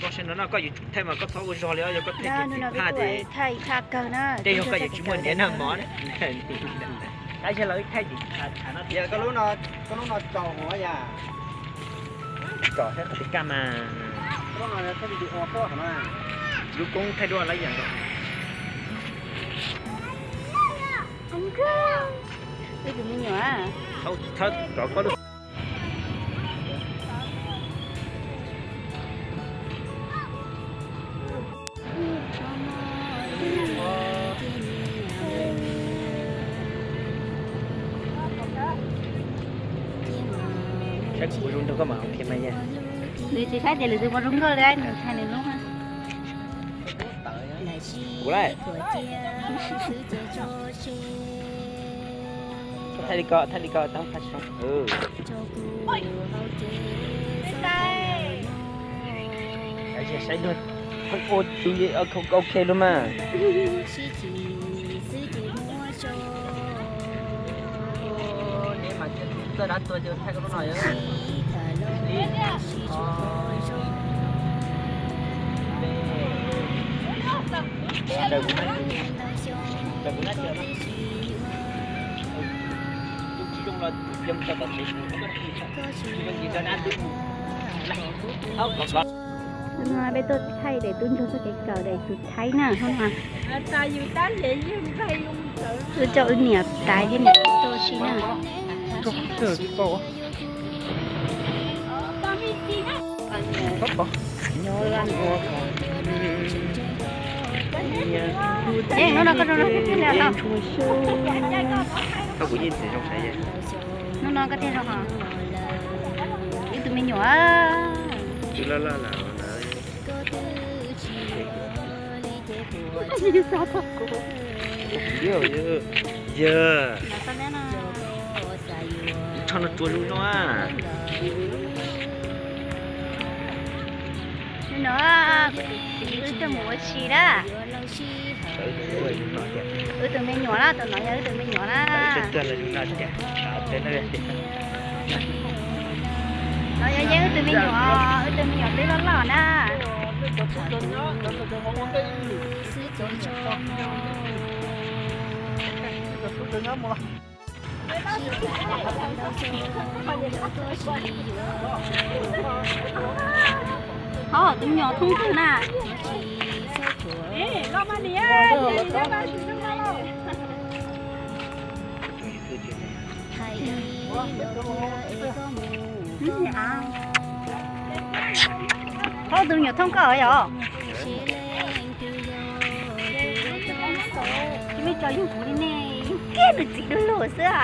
Saib no no koj yuav tsum thaij mas koj txhob ua zog li os, yog koj thaij ces thaij ces tej zaug koj yuav tsis muaj niam noj mov na. Tab sis los wb thaij ces, koj lub no, koj lub no tsaus hov yam. Tsom thaij qhov tsis kaj mas. Lub koob thaij duaj lab yam nkaus. Ib tus me nyuam. Thaub, thaub rov koj lub. Saib kuv ua zoo nrog koj mas ok mas yog. Nws tsis saib tias lwm tus ua zoo nkauj li, nws thaij nws lub. Kuv lawm. Thaij li ko, thaij li ko, tau thaij zoo. Saib dua, ua tus ok luaj mas. Hnub no peb tuaj thaij daim tub ntsuag txoj kev kawm daim tus Thaib na, hnub no. Wb coj wb niam tais thiab niam tub tuaj ua si na. Hnub no koj zoo li no. Hnub no koj thiaj zoo hos. Ib tug me nyuam. Yog, yog. Tsho no tsuas zoo no. Hnub no kuv tus txiv wb tuaj mus ua si na. Wb tus me nyuam na, tus no yog wb tus me nyuam na. No yog yeej wb tus me nyuam, wb tus me nyuam twb loj loj na. Hov, tus me nyuam thoob kawg na. Hov, tus me nyuam thoob kawg yom. Tsis muaj cov yug kuv li ne, yug kiag tus txiv du lug xwb.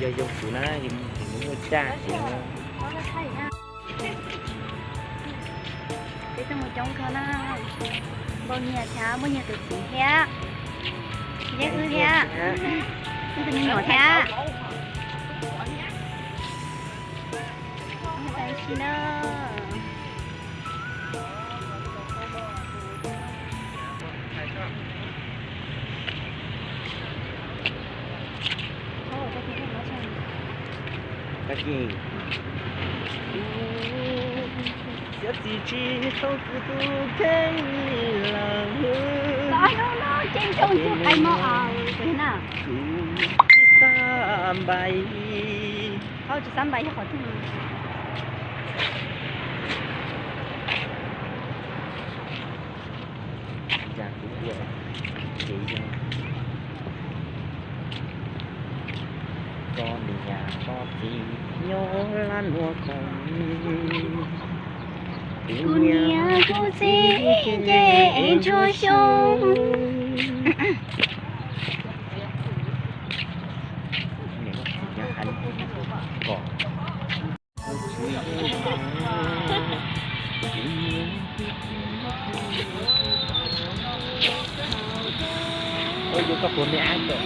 Yog yug kuv na, yus muaj caj. Peb tuaj mus coob kawg na. Npau nyias thiab, muaj nyias tus txiv thiab. Yeej wb thiab. Wb tus me nyuam thiab. Tab sis na. Tag kis, txiav txim tsis tau kuv tus kheej lawm. Kuv tsis xav npais. Tsis xav npais yog qhov twg. Cas kuv ua ces yog koj niam koj txiv nyob lab nuav khoom. Kuv niam kuv txiv nce ntsuag xyoo. Ua yus koj puas me ab kom.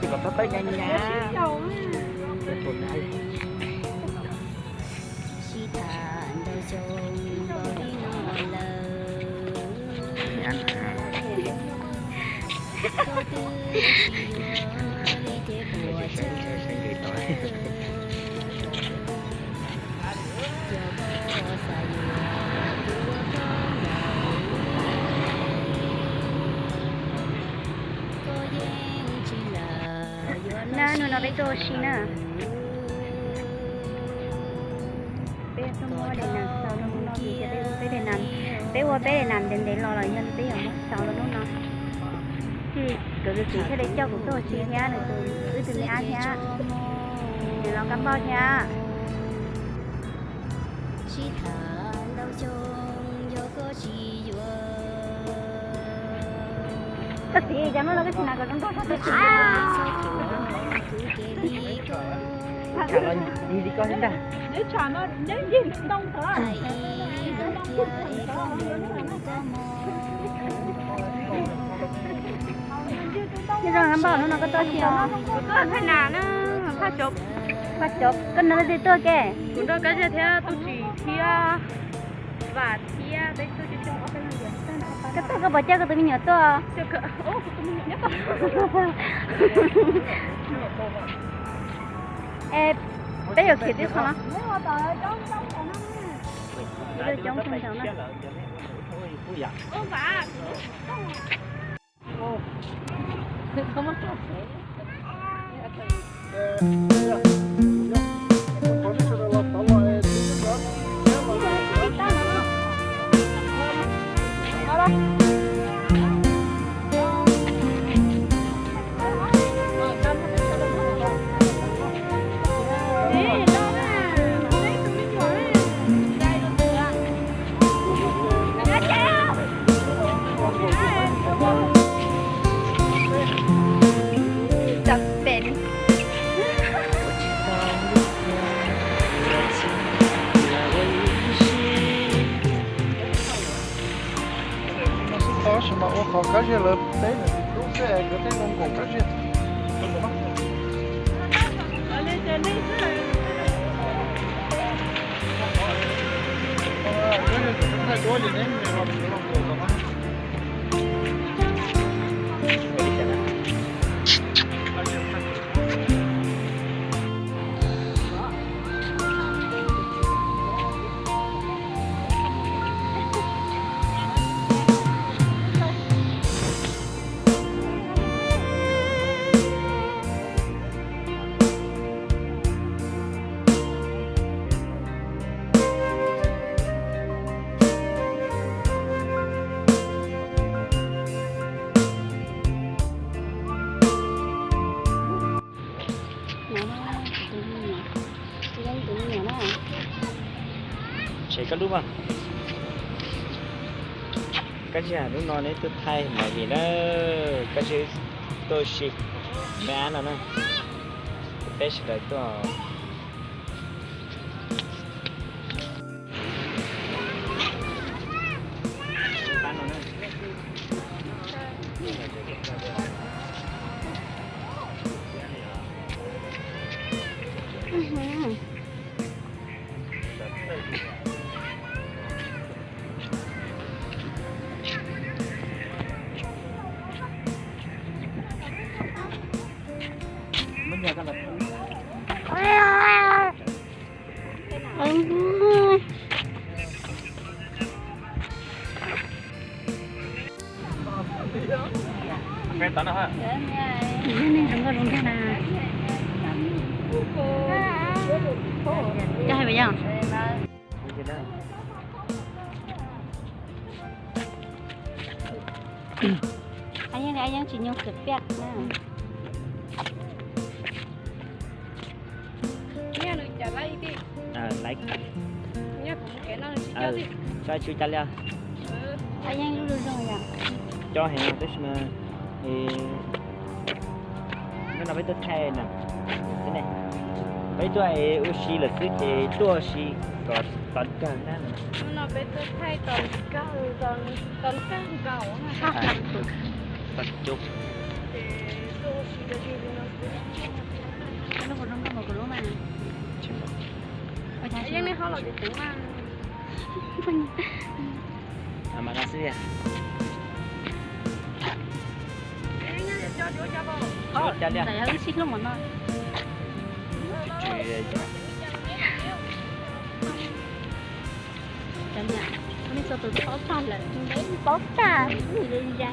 Kom tau tawb nyab nyab. Na, hnub no peb tuaj ua si na. Peb tuaj muab daim nas xaus rau hnub no vim tias peb ua peb daim nas, peb ua peb daim nas ntev ntev los los yog li peb yuav muab xaus rau hnub no. Ces kuv tus txiv thiaj li coj kuv tuaj ua si thiab nws tus, wb tus me ab thiab, nws los kab npauj thiab. Koj txiv, cas hnub no koj tsis hnav kom zoo nkauj tshaj tawm tsis? Tham los ncig li koj xwb ntag. Nyob zoo kab npauj, hnub no koj tuaj ua si os? Kuv tuaj thaij nas na, phaj cov. Phaj cov, koj nrog leej twg tuaj ke? Kuv nrog Kab Zej thiab Tub Tsis thiab Vam thiab peb tuaj coob coob ob peb leeg. Koj tuaj koj puas coj koj tus me nyuam tuaj? Es peb yuav khiav tib qho no. Coob kawg nkaus na. Tab sis mas ua qhov Kab Zej lawv teb lawm tsis tub xwb es nkawd tej zoo nkaus Kab Zej. Tsev koj lub mas. Kab Zej, hnub no neb tuaj thaij movie na, Kab Zej tuaj ua si, me ab no na, peb sawv daws tuaj. Cov hais yog. Yeej li yeej tsis nyuag kawm piaj na. Tso tsw cas li os. Cov heev no tab sis mas hnub no peb tuaj thaij na, peb tuaj ua si lawm xwb ces tuaj ua si kom tau kawg na. Hnub no peb tuaj thaij tau kawg, tau kawg nkaus na. Tau coob. Ces tuaj ua si rau yus li no xwb. Yeej li ho los tsis teev mas. Mas no xwb tiag.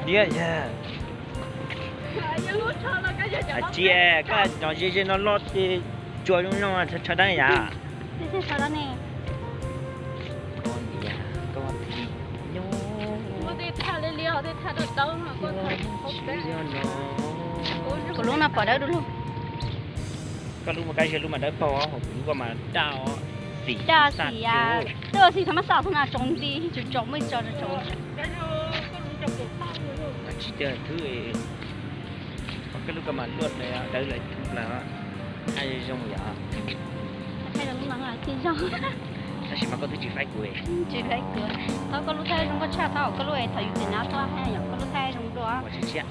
Diam yog. Tsis, koj nyob ze ze no loj ces tsuas zoo zoo, tshav dab yam. Kuv lub no pom dawb du lug. Koj lub mas kab ziag lub mas dawb paug, kuv lub koj mas daj xim. Daj xim, twb ua xim thaum mab xav thaum na tsoom nti tsoom tsoom muaj tso tsoom. Tsis tiag thwb, koj lub koj mas luaj dawb lawm thwb plaws, thaij zoo yom. Tab sis mas koj twb tsis faib kuv. Tsis faib kuv. Thov koj lub thaij zoo nkauj tshaj, thov koj lub thaum yus tes nab tuaj hais yom, koj lub thaij zoo dua. Tiam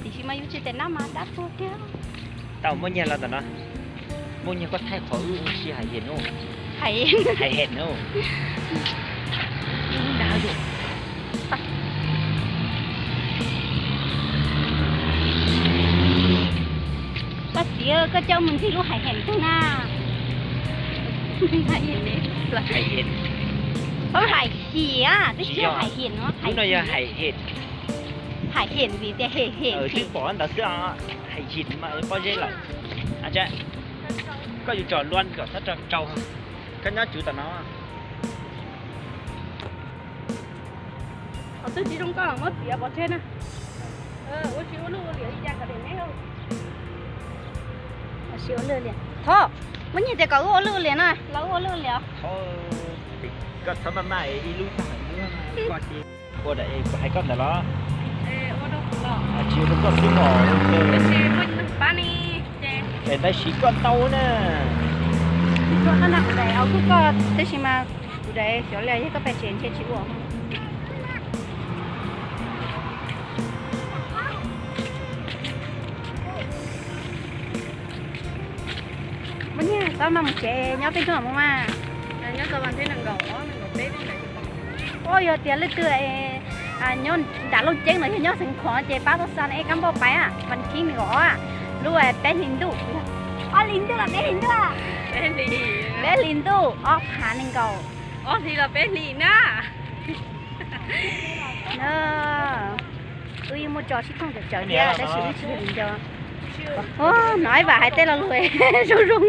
sis mas yus tsis tes nab mas dab tuag tiag. Tau muaj nyiaj los ntawm no. Muaj nyiaj koj thaij qhov wb ua si hais hem no. Hais hem no. Koj txiv, koj coj mus ntxig lub hais hem tug na. Hais hem, twb tsis hais hem no, lub no yog hais hem. Hais hem vim tias hem hem twb pom ntawd xwb os. Hais hem mas pob zeb lawm. Koj yuav tso luaj kom txhob tso tsau. Koj nyob tsuv tom no. Qhov twg tsis zoo koj muab txiav pov tseg na. Ua tsis ua lwj ua liam li cas kom dam neb. Ua tsis ua lwj liam. Thov, muaj nyiaj tias kom wb ua lwj ua liam na, los wb ua lwj ua liam. Koj txhob maj maj ib lub tag ua da es kuv hais koj ntawd los? Tsis ua rau koj xwb los. Es tab sis koj ntau na. Kuv daim kuj koj tab sis mas kuv daim xyov li yog koj pais tsev ntshe tsis ua. Muaj nyiaj txhob maj mus tsev, nyob peb hnub mus mas. Ua yog tias leej twg nyob nram Looj Ceeb los yog nyob Xeev Khuam ces pab tau xa na ej kab npauj pais, Vas Khib nees nkaum ob, lub peb hlis ntuj. Ob hlis ntuj los peb hlis ntuj? Peb hlis ntuj ob phav nees nkaum. Ob hlis los peb hlis na. Wb yeej muaj tso sib thooj cawm cawm thiab tab sis wb tsis yog viv ncaus. Hnov ib vam hais tej lo lus zoo zoo.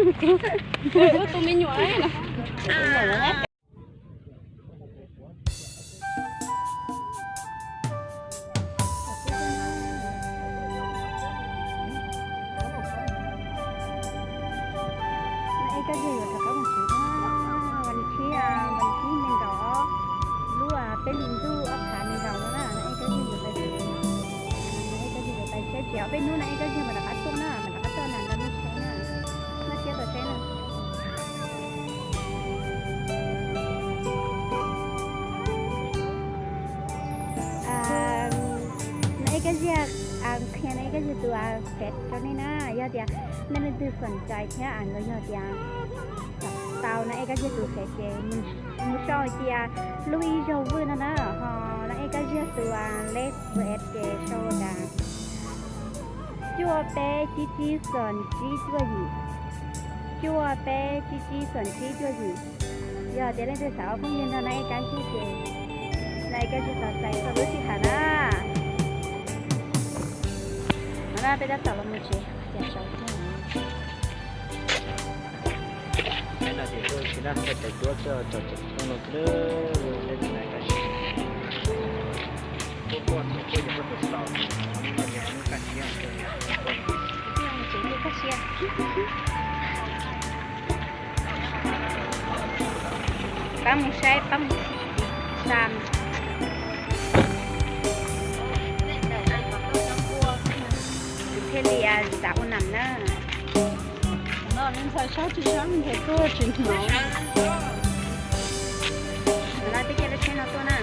Ej, koj yog yuav rov qab mus tsev na, Vas Khib, Vas Khib nees nkaum, lub peb hlis ntuj ob phav nees nkaum no na, ej, koj yog yuav pais tsev, ej, koj yog yuav pais tsev, ob peb hnub na, ej, koj yog mam rov qab tuaj na, mam rov qab tuaj nram ntawd mus tsev na, noj siab tau tsev na. No ej Kab Ziag, qhia no ej Kab Ziag tus Face rau nej na, yog tias nej leej twg xoom cai thiab nkawd yog tias tau no ej Kab Ziag tus Face ces mus sau tias lub ib zaug vwj no na, ho no ej Kab Ziag tus Lab Face ces sau tias cuaj peb tsib tsib xoom tsib cuaj yim, cuaj peb tsib tsib xoom tsib cuaj yim. Yog tias leej twg xav ua phooj ywg nrog no ej Kab Ziag ces no ej Kab Ziag tus Face txog lub sij hawm na. No na peb tab tom los mus tsev, ces sau tiag. Pab mus saib, pab mus xam. Kuv thiaj li xav ua nam na. Ntxhais sab tsis sab ntxhais tuaj tsis hnov. Lawv twb caij lub tsheb no tuaj na.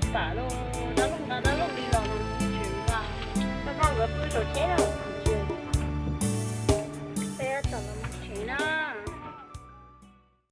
Tam lub dab laug dab laug li los tsis va, koj koj nkawd pw saum tsheb no.